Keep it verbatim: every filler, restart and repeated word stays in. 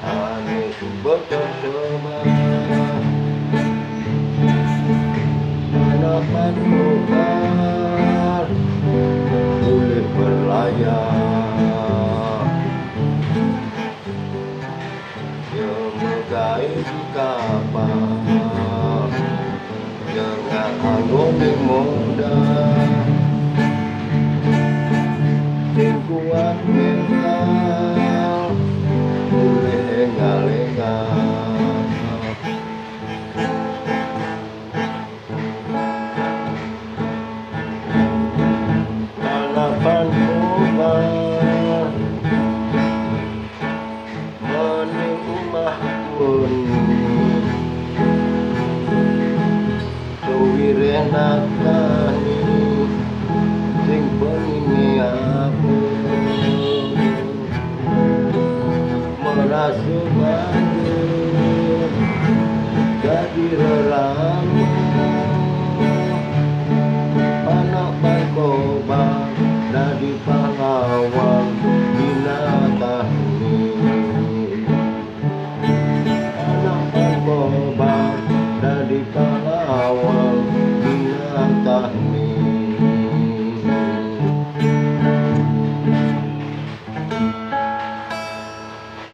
Anu suba tersebar, hanapan mubah, ulih berlayar. Ia magaé di kapal, ia nganggo ning modal. Sing kuat mental, ulih énggal-énggal. Hanapan mubah, mani umah pun, sawiréh nakani sing pangini apa. Marasa bangga